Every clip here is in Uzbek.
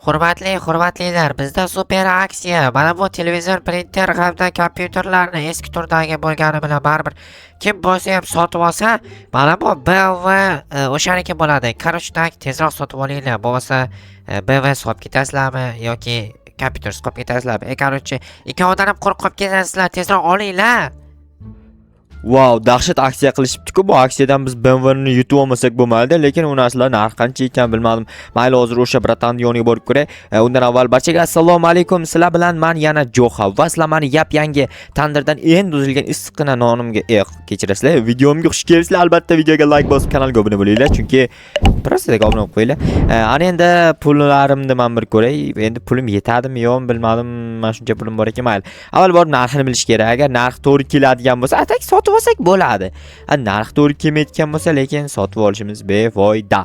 Hurmatli hurmatlilar, bizda super aksiya. Mana bu televizor, printer hamda kompyuterlarni eski turdagi bo'lgani bilan baribir kim bo'lsa ham sotib olsa, mana bu BMW o'shaniki bo'ladi. Короче, так, tezroq sotib olinglar. Bo'lmasa BMW sotib ketasizlarmi yoki kompyuter qolib ketasizlarmi? Короче, ikkovidan ham quruq qolib ketasizlar. Tezroq olinglar. Vau, dahshat aksiya qilishibdi-ku. Bu aksiyadan biz BMWni yutib olmasak bo'lmaydi, lekin u narsalar narxi qancha ekan bilmadim. Mayli, hozir o'sha братан ni yoniga borib ko'ray. Undan avval barchaga assalomu alaykum. Sizlar bilan man yana Jo'xa va sizlar mani yap-yangi tandirdan endi uzilgan issiqqina nonimga, kechirasizlar, videomga xush kelibsizlar. Albatta videoga like bosib kanalga obuna bo'linglar, chunki просто obuna bo'lib qo'yinglar. Ana endi pullarimni man bir ko'ray. Endi pulim yetadimi, yo'qmi bilmadim. Mana shuncha pulim bor ekan, mayli. Avval borib narxini bilish kerak. Agar narx to'g'ri keladigan bo'lsa, а так sotib olsak bo'ladi. А narx to'g'ri kelmayotgan bo'lsa, lekin sotib olishimiz befoyda.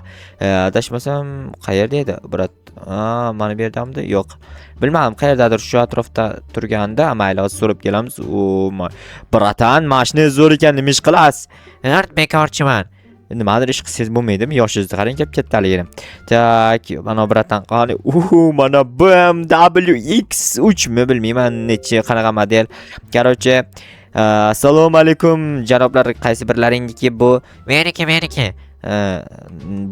Adashmasam, qayerda edi, брат? A, mana bu yerdamidi? Yo'q. Bilmadim, qayerdadir shu atrofda turganda, mayli, hozir so'rab kelamiz. O, братан, mashina zo'r ekan, nima ish qilasiz? G'irt bekorchiman. Nimadir ish qilsangiz bo'lmaydimi? Yoshingizni qarang, kap kattaligini. Так, mana братан, qani? Uhu, mana BMW X3 mi bilmayman, nechi qanaqa model. Короче, assalomu alaykum, janoblar, qaysi birlaringniki bu? Meniki, meniki.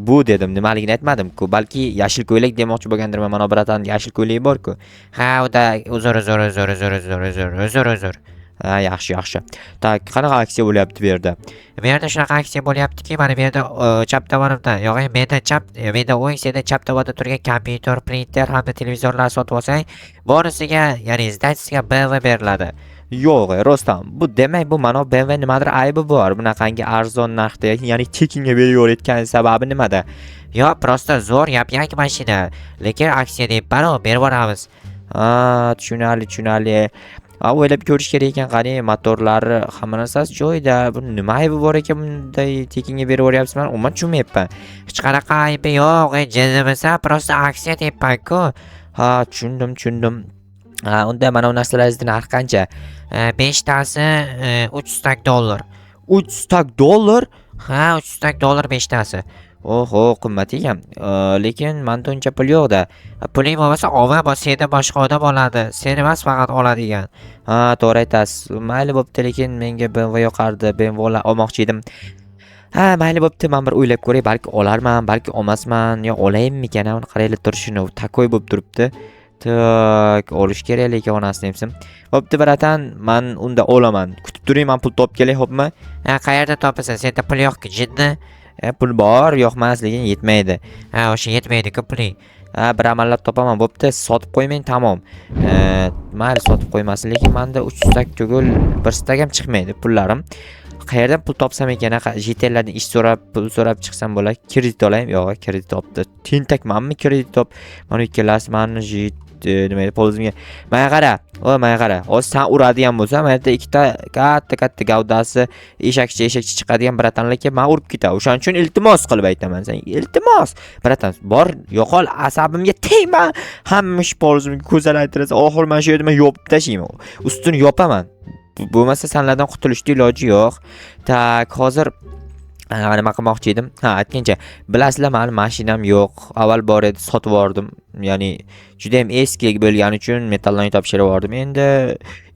Bu dedim, nimaligini aytmadim-ku. Balki yashil ko'ylak demoqchi bo'lgandirman. Mana братан, yashil ko'ylagi bor-ku. Ha, unda uzr, uzr, uzr, uzr, uzr, uzr, uzr, uzr. Ha, yaxshi, yaxshi. Так, qanaqa aksiya bo'lyapti bu yerda? Bu yerda shunaqa aksiya bo'lyaptiki, mana bu yerda chap tomonimda, yo'q, menda chap, menda o'ng, senda chap tomonda turgan kompyuter, printer hamda televizorlar sotib olsang, bonusiga, ya'ni сдача siga BMW beriladi. Yo'q, rostdan. Bu demak, bu mana BMW nimadir aybi bor. Bunaqangi arzon narxda, ya'ni tekinga beraverayotgan sababi nimada? Yo'q, просто zo'r yap-yangi mashina. Lekin aksiya deb baro berib yuboramiz. Ha, tushunarli, tushunarli. Ha, o'ylab ko'rish kerak ekan, qani, motorlari, hamma narsasi joyida. Bu nima aybi bor ekan bunday tekinga berib yuboryapsiz, man umuman tushunmayapman. Hech qanaqa aybi yo'q, jinnimisan, просто aksiya deyapman-ku. Ha, tushundim, tushundim. Ha, unda mana bu narsalaringizni narxi qancha? Beshtasi 300 tak dollar. 300 tak dollar? Ha, 300 tak dollar beshtasi. Oho, qimmat ekan. Lekin menda uncha pul yo'q-da. Puling bo'lmasa olma, bo sendan boshqa odam oladi. Sen emas faqat oladigan. Ha, to'g'ri aytasiz. Mayli bo'pti, lekin menga BMW yoqardi. BMW olmoqchi edim. Ha, mayli bo'pti, men bir o'ylab ko'ray, balki olarman, balki olmasman, yo olayinmikan, uni qaranglar turishini, такой bo'lib turibdi. Так, olish kerak lekin onasini emsin. Bo'pti, братан, man unda olaman. Kutib turing, man pul topib kelay, xo'pmi? Ha, qayerda topasan? Senda pul yo'q-ku, jinni. Pul bor, yo'q emas, lekin yetmaydi. Ha, o'sha yetmaydi-ku puling. Ha, bir amallab topaman, bo'pti, sotib qo'ymang, tamom. Mayli, sotib qo'ymasin, lekin menda 300 tak tugul, bir stak ham chiqmaydi pullarim. Qayerdan pul topsam ekan, житель lardan ish so'rab, pul so'rab chiqsam bo'ladi. Kredit olaymi? Yo'q, kredit topdi. Tentakmanmi kredit top? Mana ikkalasi mani nima edi, polizmga. Menga qara, o menga qara. Hozir san uradigan bo'lsam, mana yerda ikkita katta katta gavdasi eshakcha eshakcha chiqadigan братан lar kelib meni urib ketadi. O'shaning uchun iltimos qilib aytaman senga. Iltimos. Братан, bor, yo'qol, asabimga tegma. Hamma ish polizimga ko'zalaytirasan. Oxiri mana shu yerda men yopib tashlayman. Ustini yopaman. Bo'lmasa sanlardan qutulishni iloji yo'q. Так, hozir nima qilmoqchi edim? Ha, aytgancha, bilasizlar, mani mashinam yo'q. Avval bor edi, sotib yubordim. Ya'ni juda ham eski bo'lgani uchun metallonni topshirib yubordim. Endi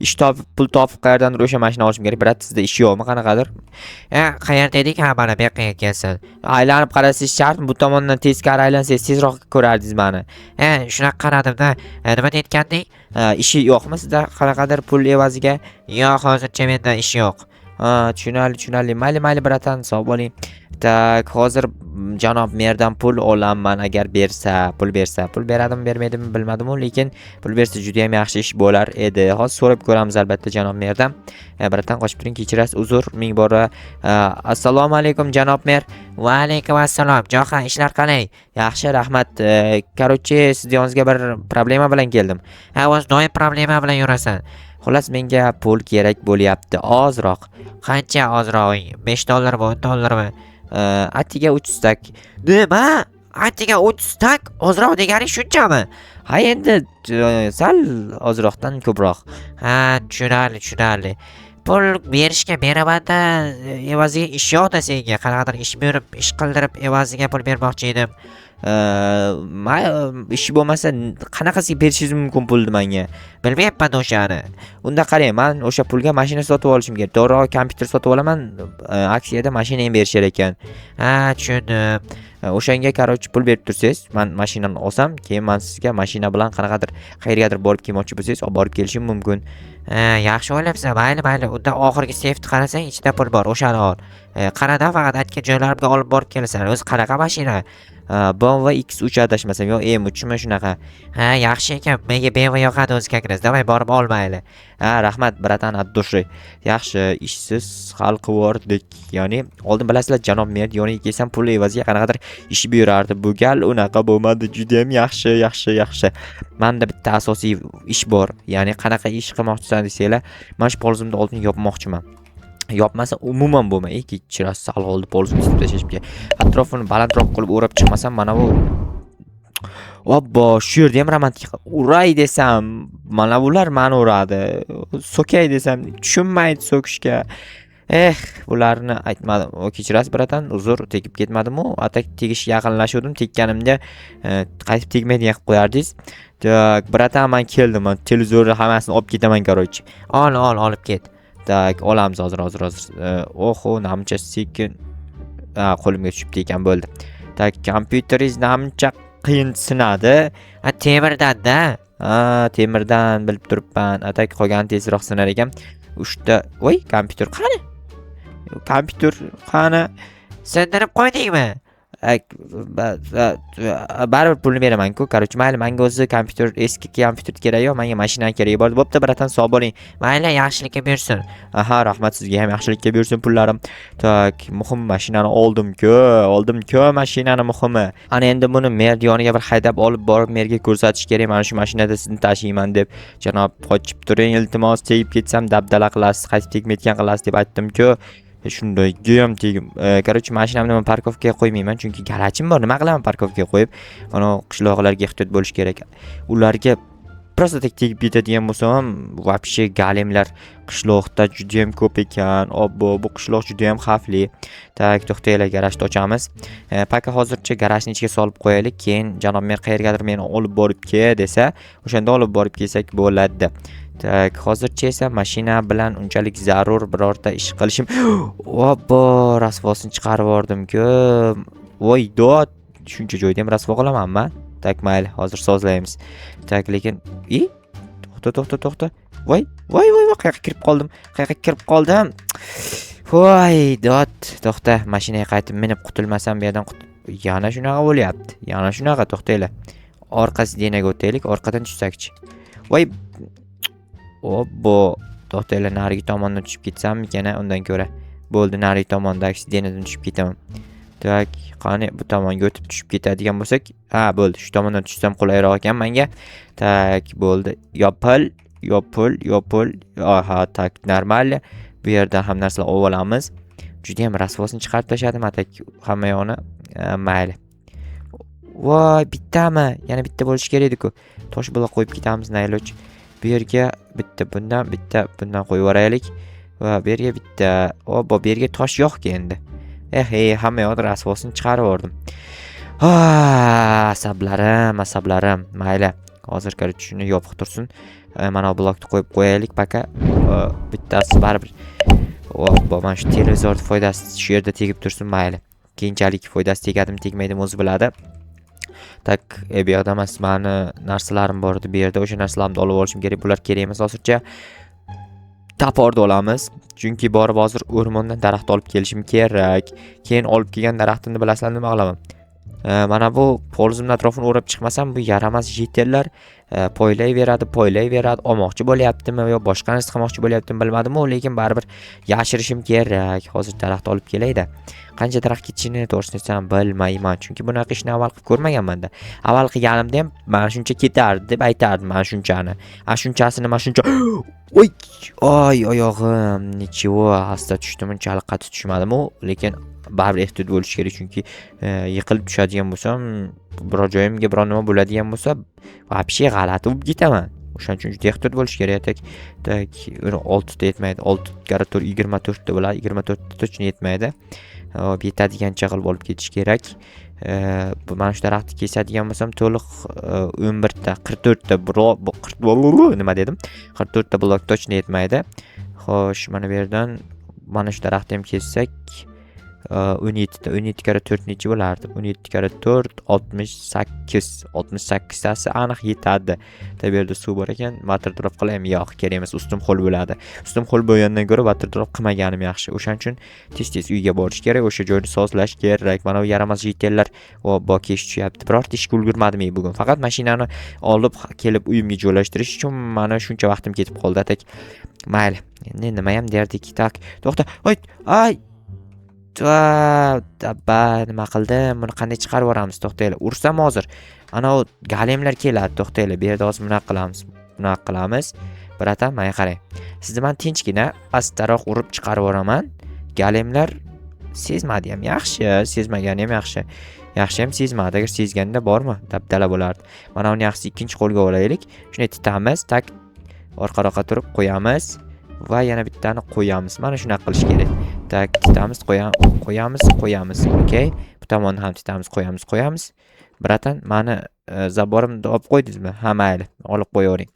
ish topib, pul topib qayerdandir o'sha mashina olishim kerak. Брат, sizda ish yo'qmi qanaqadir? Ha, qayerda edik? Ha, mana bu yoqqa kelsin. Aylanib qarasangiz shartmi? Bu tomondan teskari aylansangiz tezroq ko'rardingiz mani. Ha, shunaqa qaradimda. Nima deyotganding? Ha, ishi yo'qmi sizda qanaqadir pul evaziga? Yo'q, hozircha menda ish yo'q. Ha, tushunarli, tushunarli. Mayli, mayli, братан, sog' bo'ling. Так, hozir janob merdan pul olaman agar bersa, pul bersa, pul beradimi, bermaydimi bilmadim-u, lekin pul bersa juda ham yaxshi ish bo'lar edi. Hozir so'rab ko'ramiz albatta janob merdan. Братан, qochib turing, kechirasiz, uzr, ming bora. Assalomu alaykum, janob mer. Va alaykum assalom. Jo'xa, ishlar qalay? Yaxshi, rahmat. Короче, sizni yoningizga bir problema bilan keldim. Ha, o'zi doim problema bilan yurasan. Xullas, menga pul kerak bo'lyapti, ozroq. Qancha ozrog'ing? 5 dollarmi, 10 dollarmi? Atiga 300 tak. Nima? Atiga 30 tak? Ozroq degani shunchami? Ha, endi sal ozroqdan ko'proq. Ha, tushunarli, tushunarli. Pul berishga beraman-da, evaziga ish yo'q-da senga. Qanaqadir ish berib, ish qildirib, evaziga pul bermoqchi edim. Ish bo'lmasa qanaqasiga berishingiz mumkin pulni menga? Bilmayapman o'shani. Unda qarang, man o'sha pulga mashina sotib olishim kerak. To'g'rirog'i, kompyuter sotib olaman, aksiyada mashina ham berishar ekan. Ha, tushundim. O'shanga, короче, pul berib tursangiz, man mashinani olsam, keyin man sizga mashina bilan qanaqadir qayergadir borib kelmoqchi bo'lsangiz, olib borib kelishim mumkin. Ha, yaxshi o'ylabsan. Mayli, mayli. Unda oxirgi seyfni qarasang, ichida pul bor, o'shani ol. Qaradan faqat aytgan joylarimga olib borib kelasan. O'zi qanaqa mashina? BMW X3 adashmasam, yo M3 mi, shunaqa. Ha, yaxshi ekan. Menga BMW yoqadi o'zi как раз. Давай, borib ol, mayli. Ha, rahmat, братан, от души. Yaxshi, ishsiz hal qilvordik. Ya'ni oldin, bilasizlar, janob mer yoniga kelsam, pul evaziga qanaqadir ish buyurardi. Bu gal unaqa bo'lmadi. Juda ham yaxshi, yaxshi, yaxshi. Menda bitta asosiy ish bor. Ya'ni qanaqa ish qilmoqchisan desanglar, mana shu polzimni oldini yopmoqchiman. Yopmasa umuman bo'lmaydi. Kechirasiz, sal qoldi polzimni kesib tashlashga. Atrofini balandroq qilib o'rab chiqmasam, mana bu. Obbo, shu yerda ham romantik. Uray desam, mana bular mani uradi. So'kay desam, tushunmaydi so'kishga. Eh, bularni aytmadim. O, kechirasiz, братан, uzr, tegib ketmadimu? А так tegishga yaqinlashuvdim, tekkanimda qaytib tegmaydigan qilib qo'yardingiz. Так, братан, man keldim. Man televizorni hammasini olib ketaman, короче. Ol, ol, olib ket. Так, olamiz hozir, hozir, hozir. Oho, namcha sekin. Ha, qo'limga tushibdi ekan, bo'ldi. Так, kompyuteringiz namcha qiyin sinadi. Ha, temirdan-da. Ha, temirdan, bilib turibman. А так qolgani tezroq sinar ekan. Uchta, voy, kompyuter qani? Kompyuter qani? Sindirib qo'ydingmi? Baribir pulni beraman-ku. Короче, mayli, menga o'zi kompyuter, eski kompyuter kerak yo'q, menga mashina kerak bo'ldi. Bo'pti, братан, sog' bo'ling. Mayli, yaxshilikka buyursin. Aha, rahmat, sizga ham yaxshilikka buyursin pullarim. Так, muhim mashinani oldim-ku, oldim-ku mashinani muhimi. Ana endi buni mer yoniga bir haydab olib borib, merga ko'rsatish kerak. Mana shu mashinada sizni tashiyman deb. Janob, qochib turing, iltimos, tegib ketsam dabdala qilasiz, qaytib tegmayotgan qilasiz deb aytdim-ku. Shundayga ham tegib, короче, mashinamni man парковка ga qo'ymayman, chunki garajim bor. Nima qilaman парковка ga qo'yib? Mana qishloqlarga ehtiyot bo'lish kerak. Ularga просто так tegib ketadigan bo'lsam ham, вообще galemlar qishloqda juda ham ko'p ekan. Obbo, bu qishloq juda ham xavfli. Так, to'xtanglar, garajni ochamiz. Пока hozircha garajni ichiga solib qo'yaylik, keyin janob mer qayergadir meni olib borib kel desa, o'shanda olib borib kelsak bo'ladi. Так, hozircha esa mashina bilan unchalik zarur birorta ish qilishim. Obbo, rasvosini chiqarib yubordim-ku. Voy, dod, shuncha joyda ham rasvo qilamanmi? Так, mayli, hozir sozlaymiz. Так, lekin i to'xta, to'xta, to'xta. Voy, voy, voy, voy, qayerga kirib qoldim? Qayerga kirib qoldim? Voy, dod, to'xta, mashinaga qaytib minib qutulmasam bu yerdan yana shunaqa bo'lyapti. Yana shunaqa, to'xtanglar. Orqa сиденье ga o'taylik, orqadan tushsakchi. Voy. Obbo, to'xtanglar, narigi tomondan tushib ketsammikan, a, undan ko'ra. Bo'ldi, narigi tomondagi сиденье dan tushib ketaman. Так, qani, bu tomonga o'tib tushib ketadigan bo'lsak, ha, bo'ldi, shu tomondan tushsam qulayroq ekan menga. Так, bo'ldi. Yopil, yopil, yopil. Aha, так, нормально. Bu yerdan ham narsalar olib olamiz. Juda ham rasvosini chiqarib tashladim, а так hamma yoqni. Mayli. Voy, bittami? Yana bitta bo'lishi kerak edi-ku. Tosh bilan qo'yib ketamiz, nayloj. Bu yerga bitta bundan, bitta bundan qo'yib yuboraylik. Va bu yerga bitta. Obbo, bu yerga tosh yo'q endi. Eh, ey, hamma yoqda rasvosini chiqarib yubordim. Ah, asablarim, asablarim. Mayli. Hozir, короче, shuni yopiq tursin. Mana bu blokni qo'yib qo'yaylik пока. Bittasi baribir. Obbo, mana shu televizorni foydasi shu yerda tegib tursin, mayli. Keyinchalik foydasi tegadimi, tegmaydimi, o'zi biladi. Так, bu yoqda emas, mani narsalarim bor edi bu yerda. O'sha narsalarni olib olishim kerak. Bular kerak emas hozircha. Топор ni olamiz. Chunki borib hozir o'rmondan daraxt olib kelishim kerak. Keyin olib kelgan daraxtimni, bilasizlar, nima qilaman? Mana bu polzimni atrofini o'rab chiqmasam, bu yaramas житель lar poylayveradi, poylayveradi. Olmoqchi bo'lyaptimi yo boshqa narsa qilmoqchi bo'lyaptimi, bilmadim-u, lekin baribir yashirishim kerak. Hozir daraxt olib kelayda. Qancha daraxt ketishini, to'g'risini aytsam, bilmayman. Chunki bunaqa ishni avval qilib ko'rmaganman-da. Avval qilganimda ham mana shuncha ketardi deb aytardim, mana shunchani. A shunchasini mana shuncha. Oy, oy, oyog'im. Ничего, asta tushdim, unchalik qattiq tushmadim-u, lekin baribir ehtiyot bo'lish kerak, chunki yiqilib tushadigan bo'lsam, biror joyimga biror nima bo'ladigan bo'lsa, вообще g'alati bo'lib ketaman. O'shaning uchun juda ehtiyot bo'lish kerak. Так, так, uni oltita yetmaydi. Olti karra to'rt, 24 ta bo'ladi. 24 ta точно yetmaydi. Hop, yetadigancha qilib olib ketish kerak. Bu mana shu daraxtni kesadigan bo'lsam, to'liq 11 ta, 44 ta bu nima dedim, 44 ta blok точно yetmaydi. Xo'sh, mana bu yerdan mana shu daraxtni ham kessak, 17 ta. 17 karra to'rt nechi bo'lardi? 17 karra to'rt, 68. 68 tasi aniq yetadi. Bu yerda suv bor ekan. Water drop qilaymi? Yo'q, kerak emas, ustim ho'l bo'ladi. Ustim ho'l bo'lgandan ko'ra water drop qilmaganim yaxshi. O'shaning uchun tez tez uyga borish kerak, o'sha joyni sozlash kerak. Mana bu yaramas житель lar, obbo, kech tushyapti. Birorta ishga ulgurmadim bugun. Faqat mashinani olib kelib uyimga joylashtirish uchun mana shuncha vaqtim ketib qoldi. Так, mayli, endi nimayam derdik. Так, to'xta, oy, ay, ba, nima qildim? Buni qanday chiqarib yuboramiz? To'xtanglar, ursam hozir anavi golemlar keladi. To'xtanglar, bu yerda hozir bunaqa qilamiz, bunaqa qilamiz. Братан, mana qarang, sizni man tinchgina, astaroq urib chiqarib yuboraman. Golemlar sezmadi ham, yaxshi, sezmagani ham yaxshi. Yaxshi ham sezmadi. Agar sezganda bormi, dabdala bo'lardi. Mana uni yaxshisi ikkinchi qo'lga olaylik. Shunday titamiz, так, orqaroqqa turib qo'yamiz va yana bittani qo'yamiz. Mana shunaqa qilish kerak. Так, titamiz, qo'yamiz, qo'yamiz. Okey, bu tomonni ham titamiz, qo'yamiz, qo'yamiz. Братан, mani забор imni olib qo'ydingizmi? Ha, mayli, olib qo'yavering.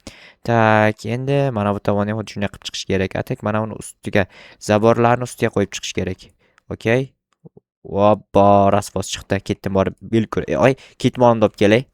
Так, endi mana bu tomonni ham xuddi shunday qilib chiqish kerak. А так, mana uni ustiga, забор larni ustiga qo'yib chiqish kerak. Okey. Obbo, rasvos chiqdi. Ketdim, borib bel ko'r. Oy, ketmonimni olib kelay.